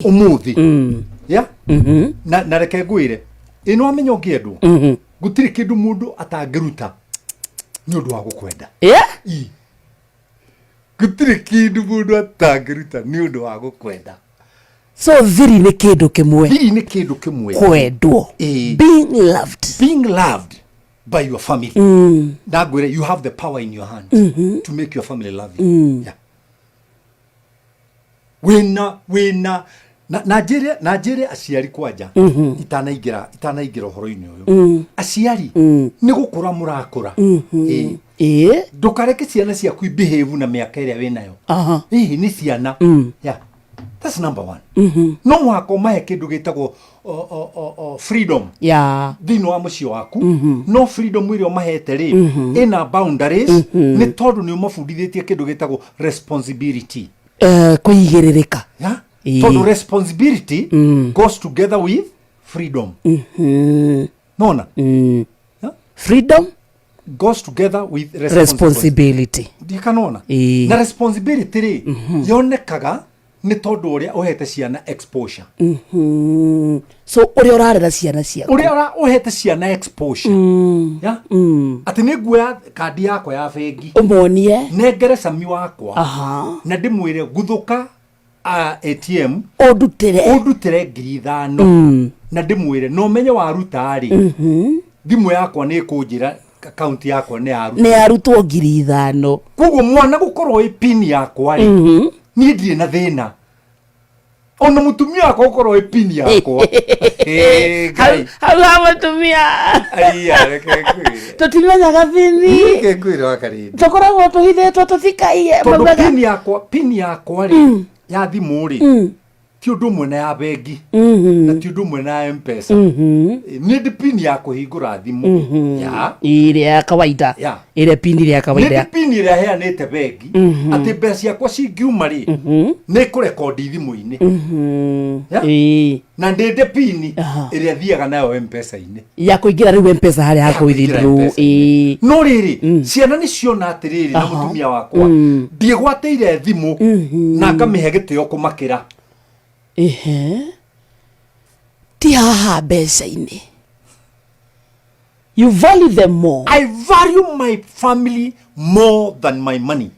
Umuthi ya na reke ngwire ĩno, amenya ũngĩendwo, gũtirĩ kĩndũ mũndũ atangĩruta nĩ ũndũ wa gũkwenda. I gũtirĩ kĩndũ mũndũ atangĩruta nĩ ũndũ wa gũkwenda. So thiri nĩ kĩndũ kĩmwe. Thiri nĩ kĩndũ kĩmwe. Kwendwo. Ĩĩ. Being loved. Being loved by your family. Na ngwĩre, you have the power in your hand to make your family love you. Yeah. Wĩna na njĩre aciari kwanja itanaingĩra ũhoro-inĩ ũyũ, aciari nĩ gũkũra mũrakũra. Ĩĩ. Ndũkareke ciana ciaku ibehave na mĩaka ĩrĩa wĩnayo. Hihi nĩ ciana. Yeah. That's number one. No mũhaka ũmahe kĩndũ gĩtagwo o freedom thĩinĩ wa mũciĩ waku, no freedom ĩrĩa ũmahete rĩ, ĩna boundaries, nĩ tondũ nĩ ũmabundithĩtie kĩndũ gĩtagwo responsibility. Kũigĩrĩrĩka. Yeah? Tondũ responsibility goes together with freedom, nona? Yeah? Freedom goes together with responsibility. Responsibility. Ndikanona. Na responsibility rĩ, yonekaga nĩ tondũ ũrĩa ũhete ciana exposure. So ũrĩa ũrarera ciana ciaku. Ũrĩa ũhete ciana exposure, yeah? Atĩ nĩ nguoya kandi yakwa ya bengi, ũmonie, nengere cami wakwa, na ndĩmwĩre, "Guthũka ATM, ũndutĩre, ũndutĩre 5,000," na ndĩmwĩre, "No menye waruta rĩ, thimũ yakwa nĩ ĩkũnjĩra akaunti yakwa nĩ yaruta." Nĩ arutwo 5,000. Koguo mwana gũkorwo ĩ pin yakwa rĩ, niĩ ndirĩ na thĩna. Ona mũtumia wakwa gũkorwo ĩ pin yakwa. Ĩ, Ngai. Hau ha mũtumia. Aiya, reke ngwĩre. Tũtimenyaga pin. Reke ngwĩre wakarĩndi. Tũkoragwo tũhithĩtwo tũtikaiye. Tondũ maugaga pin yakwa rĩ, ya thimũ rĩ, ti ũndũ ũmwe na ya bengi, na ti ũndũ ũmwe na M-Pesa. Nĩ ndĩ pin ya kũhingũra thimũ ya ĩrĩa ya kawaida. Ĩrĩa pin ĩrĩa ya nĩ kawaida. ndĩ pin ĩrĩa heanĩte bengi atĩ mbeca ciakwa cingiuma rĩ, nĩ kũrekondi thimũ-inĩ. Ya? Na ndĩ ndĩ pin ĩrĩa thiaga nayo M-Pesa-inĩ. Ya kũingĩra rĩu M-Pesa harĩa Ya kũingĩra hakũwithdraw. M-Pesa-inĩ. No rĩrĩ, ciana nĩ ciona atĩrĩrĩ, na mũtumia wakwa ndiĩgwatĩire thimũ na ngamĩhe gĩtĩo kũmakĩra. Ehe, ti haha mbeca-inĩ, you value them more. I value my family more than my money.